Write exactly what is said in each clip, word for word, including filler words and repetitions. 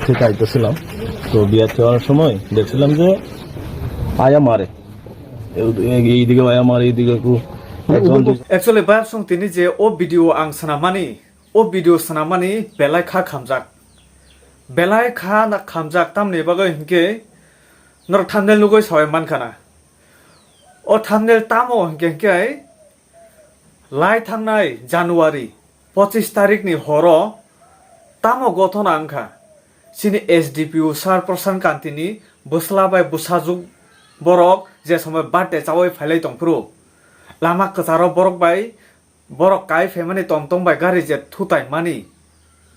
ঠিক আইতেছিলাম, তো বিয়ার যাওয়ার সময় দেখছিলাম যে আয়া মারে, এই, এইদিকে আয়া মারে, এইদিকে একটু একজন দুই- Actually, Bayapsong, tini je o video ang swnamani, o video swnamani belai kha khamjak. Belai kha na khamjak, tamni bagwi hinkhe norok thumbnail nugwi sawi mankha na. O thumbnail tamo hinkhe, hinkhe lai thangnai January pochis tarikni horo tamo gothona wngkha? Chini S D P O sir Prasant Kanti ni bwsla bai bwsajwk borok je somoi birthday chawi phailai tongphuru, lama kwcharo borok bai, borok kai phaimani tom tom bai gari je thutai mani,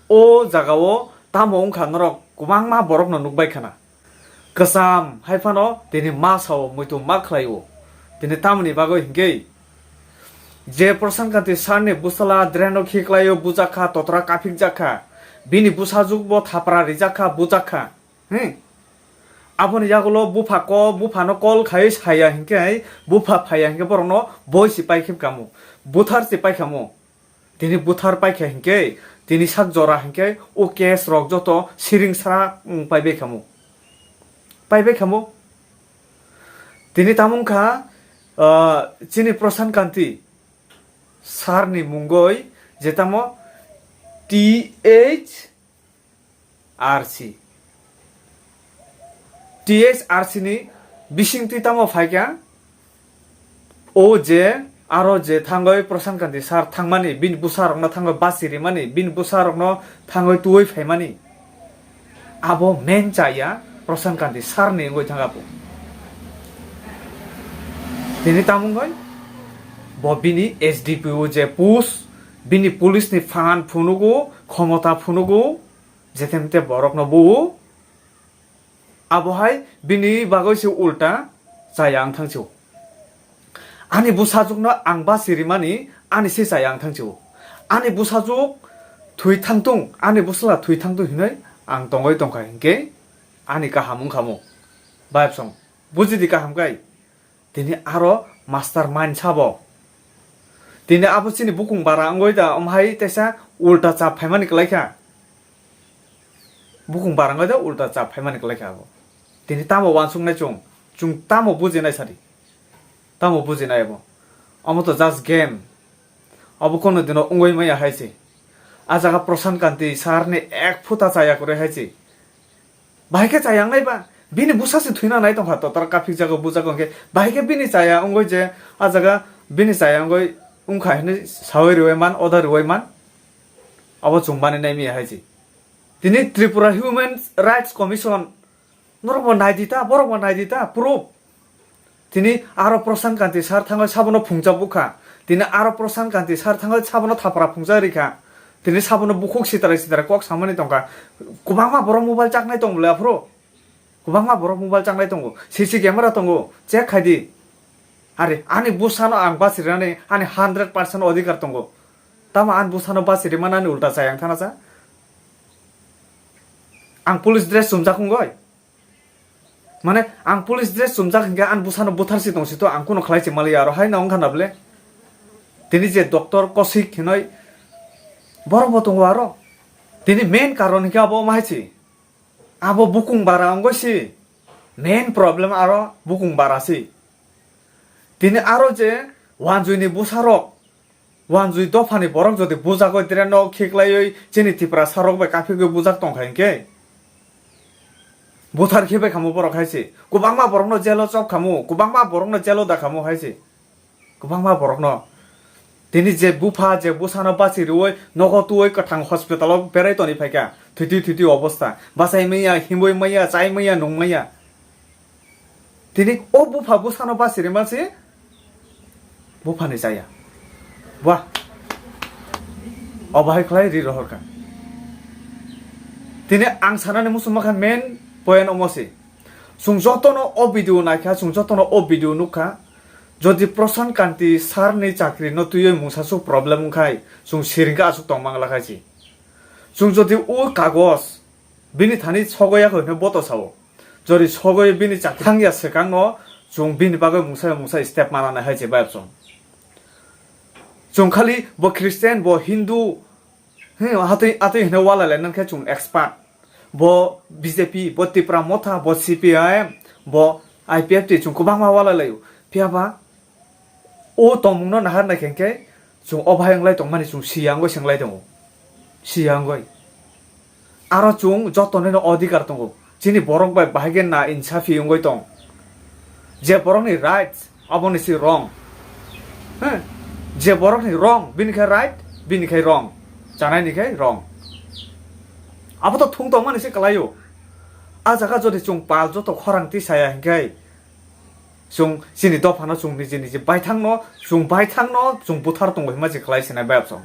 o jagao tamo wngkha norok kwbangma borokno nukbai khana. Kwcham hai phano tini ma sao, muitu ma khlaio. Tini tamoni bagwi hinkhe je Prasant Kanti sir ni bwsala drain o khiklaio, bujak kha, totra kaphik jak kha, bini bwsajwk bo thapra rijak kha, bujak kha. Hmm. Aboni yagulo bupha ko, buphano call khai saya hinkhe, bupha phaya hinkhe borokno boi si pai khe kamo, buthar si pai kamo. Tini buthar paikha hinkhe, tini sak jora hinkhe o case rok joto siring sara wng paibai khamo. Paibai khamo. Tini tamo wngkha, ah, chini Prasant Kanti sir ni mungoi je tamo T H R C. T H R C ni bisingtwi tamo phaikha, o je aro je thangwi Prasant Kanti sir thangmani, bini bwsarokno thangwi basi rimani, bini bwsarokno thangwi twiwi phaimani, abo main chaya Prasant Kanti sir ni wngwi thangkha bo. Tini tamo wngwi bo bini S D P O je post, bini police ni phan phunugo, khomota phunugo, Jethemte borokno bo abo hai bini bagwi se ulta chaya wng thang sio. Ani bwsajwkno ang basi rimani ani se chaya wng thang sio. Ani bwsajwk thwi thang tung, ani bwsla thwi thang tung hinwi ang tongwi tongkha hinkhe ani kaham wngkha mo. Bayapsong, bujidi kaham kai. Tini aro mastermind sabo. Tini abo chini bukung bara wngwi da, omo hai teisa ulta chap phaimani kwlai kha. Bukung bara wngwi da ulta chap phaimani kwlai kha abo. Tini tamo uansuknai chwng? Chwng tamo bujinai sadi? Tamo bujinai abo? Omo to just game. Abo kono dino wngwi maya hai se. A jaga Prasant Kanti sir ni ek phuta chaya kwrwi hai se. Bahai khe chaya wngnai ba? Bini bwsa se thwina nai tongkha, totra kaphik jago, bujago hwnkhe. Bahai khe bini chaya wngwi je, a jaga bini chaya wngwi wngkha hinwi sawi rwui man, order rwui man. Abo chwng mani nai miya hai se. Tini Tripura Human Rights Commission, norok bo nai di ta, borok bo nai di ta, proof. Tini aro Prasant Kanti sir thangwi sabono phungjak bukha. Tini aro Prasant Kanti sir thangwi sabono thapra phungjak rikha. Tini sabono bukhuk sitrai sitrai kok samani tongkha. Kwbangma borok mobile chaknai tong bole aphuru. Kwbangma borok mobile chaknai tongo. C C camera tongo. Check khai di. Are, ani bwsano ang basirinani ani hundred percent odhikar tongo. Tamo ani bwsano basiri manani ulta chaya wng thana cha? Ang police dress chumjak wngoi? Mane, ang police dress chumjak hinkhe ani bwsano buthar si tong si to, ang kuno khlai se maliya aro hai na wngkha na bole. Tini je doctor Kosik hinoi borok bo tongo aro. Tini main karon hinkhe abo omo hai se. Abo bukung bara wngoi se. Main problem aro bukung bara se. Tini aro je wanjui ni bwsarok, wanjui dophani borok jodi bujagoi drain o khiklaiwi chini Tiprasa rok bai kaphigwi bujak tongkha hinkhe, buthar khibai khamo borok hai se. Kwbangma borokno jail o chop khamo, kwbangma borokno jail o da khamo hai se. Kwbangma borokno. Tini je bupha, je bwsano basi rwui nogo twiwi kwthang hospital o berai toni phaikha, thwitwi thwitwi obostha. Bachai manya, himwi manya, chai manya, nung manya. Tini o bupha bwsano basi rima se buphani chaya. Wah. Obo hai khlai ri rohor kha. Tini ang sanani muchungma kha main point omo se. Chwng jotono o video naikha, chwng jotono o video nukha. Jodi Prasant Kanti sir ni chakri no twiwi mungsa suk problem wngkhai, chwng siring khe aswk tong mangla khai se. Chwng jodi o kagos bini thani sogwi ya khe hwnwi boto sao. Jori sogwi bini chakri thangya swkang no chwng bini bagwi mungsa mungsa step mananai hai se bayapsong. Chwng khali bo Christian, bo Hindu, hmm, atwi, atwi hwnwi walai lai nang khe chwng expert. Bo B J P, bo Tipra Motha, bo C P I M, bo I P F T chwng kwbangma walai laio. Phiya ba o tongmungno nahar nai khe, khe chwng o bahai wng lai tongmani chwng siya wngwi se wng lai tongo. Siya wngwi. Aro chwng jotonoino odhikar tongo. Chini borok bai bahai khe na insafi wngwi tong. Je borokni rights, aboni se wrong. He? Je borokni wrong, bini khe right, bini khe wrong. Chanaini khe wrong. Abo to thung tongmani se kwlaio. A jaga jodi chwng pal joto khorang tisaya hinkhe, chwng chini dophano chwng niji niji baithangno, chwng baithangno chwng buthar tongo hinma se khlai sinai bayapsong.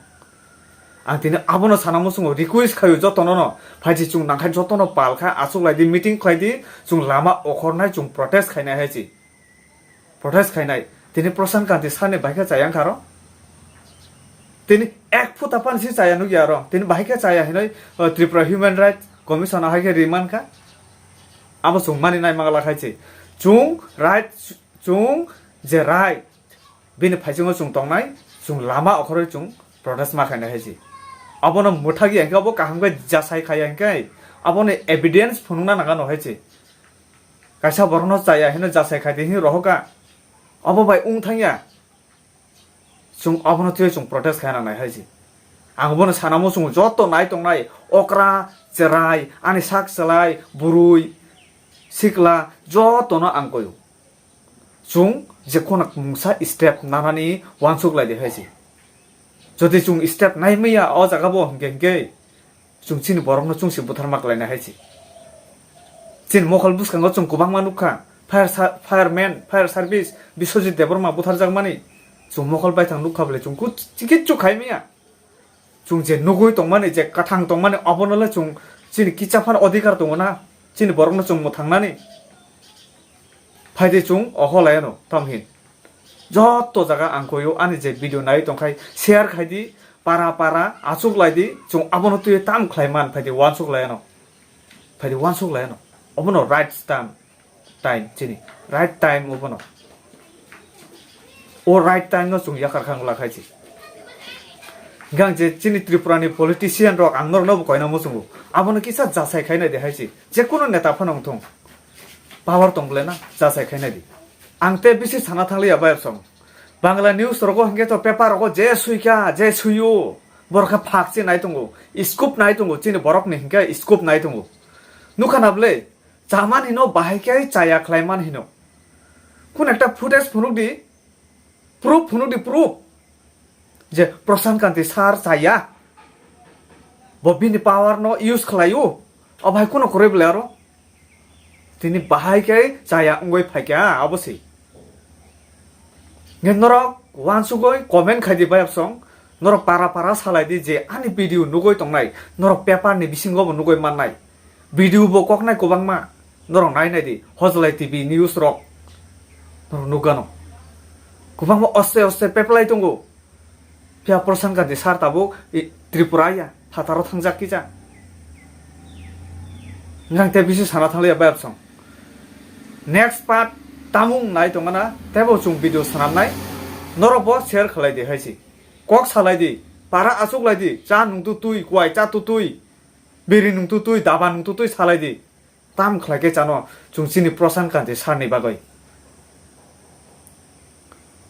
Ang tini abono sana muchungo request khaio jotono no, phaidi chwng nangkha jotono pal kha, achuk lai di, meeting khlai di, chwng lama okhornai chwng protest khainai hai se. Protest khainai. Tini Prashant Kanti sir ni bai khe chaya wngkha ro. Tini ek phuta pan si chaya nukya ro. Tini bahai khe chaya hinoi, uh, Tripura Human Rights Commission ahai khe riman kha. Abo chwng mani nai mangla khai se. Chwng right, chwng je right. Bini phaisingo chwng tongnai, chwng lama okhoroi chwng protest ma khainai hai se. Abono mwthagya hinkhe abo kaham khe jasai khaya hinkhe aboni evidence phunukna nangano hai se. Kaisa borokno chaya hino jasai khai di hin rohokha. Abo bai wng thangya. Chwng abono twiwi chwng protest khai nangnai hai se. Ang bono sana muchungo joto nai tongnai okra, cherai, ani sak chalai, bwrwi, sikla jotono ang koyo. Chwng je khuna mungsa step nanani wansuk lai de hai se. Jodi chwng step nai maya o jaga bo hinkhe hinkhe chwng chini borokno chwng se butharma khlaina hai se. Chini mokol bwskango chwng kwbangma nukha, fire sa-, fireman, fire service, Biswajit Debbarma butharjakmani. Chwng mokol baithang nukha bwle chwng kut-, kichu khai maya. Chwng je nugwi tongmani, je kwthang tongmani, obono le chwng chini kisa phano odhikar tongo na, chini borokno chwng mwthangnani. Phaidi chwng oho laiano, tamo hin. Joto jaga ang koyo ani je video nai tongkhai share khai di, para para achuk lai di, chwng abono twiwi tam khlai man phai di, wansuk laiano. Phai di, wansuk laiano. Obono right time, time chini. Right time obono. O right time no chwng yakar khang la khai si. Gang je chini Tripura ni politician rok ang norok no bo koina muchungo. Abono kisa jasai khai nai de hai si. Je kuno neta phano wngthung. Power tong bole na, jasai khai nai di. Ang te bisi sana thang liya bayapsong. Bangla news rogo hinkhe to paper rogo je suikha, je suiyo. Borok khe phak se nai tongo, scoop nai tongo, chini borok ni hinkhe scoop nai tongo. Nukha na bwle, chamani no bahai khe chaya khlai man hino. Kun ekta footage phunuk di, proof phunuk di, proof. Je Prashant Kanti sir chaya, bo bini power no use khlai o, o bahai kuno kwrwi bwle aro. Tini bahai khe chaya wngwi phaikha, abo se. Nge norok wansugwi comment khai di bayapsong, norok para para salai di je ani video nugwi tongnai, norok paper ni bisingo bo nugwi mannai. Video bo koknai kwbangma, norok nai nai di, Hojlai T V news rok, norok nukgano. Kwbangma oste oste peplai tongo. Phiya Prashant Kanti sir tabuk i Tripura ya, phataro thangjak kisa. Nang te bisi sana thangliya bayapsong. Next part tamung nai tongana, tebo chwng video sanamnai. Norok bo share khlai di hai si. Kok salai di, para achuk lai di, cha nung tu twi, kwai cha tu twi, biri nung tu twi, daba nung tu twi salai di. Tam khlai khe chano chwng chini Prashant Kanti sir ni bagwi.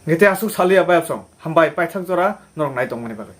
Nge te aswk saliya bayapsong. Hambai paithak jora norok nai tongmani bagwi.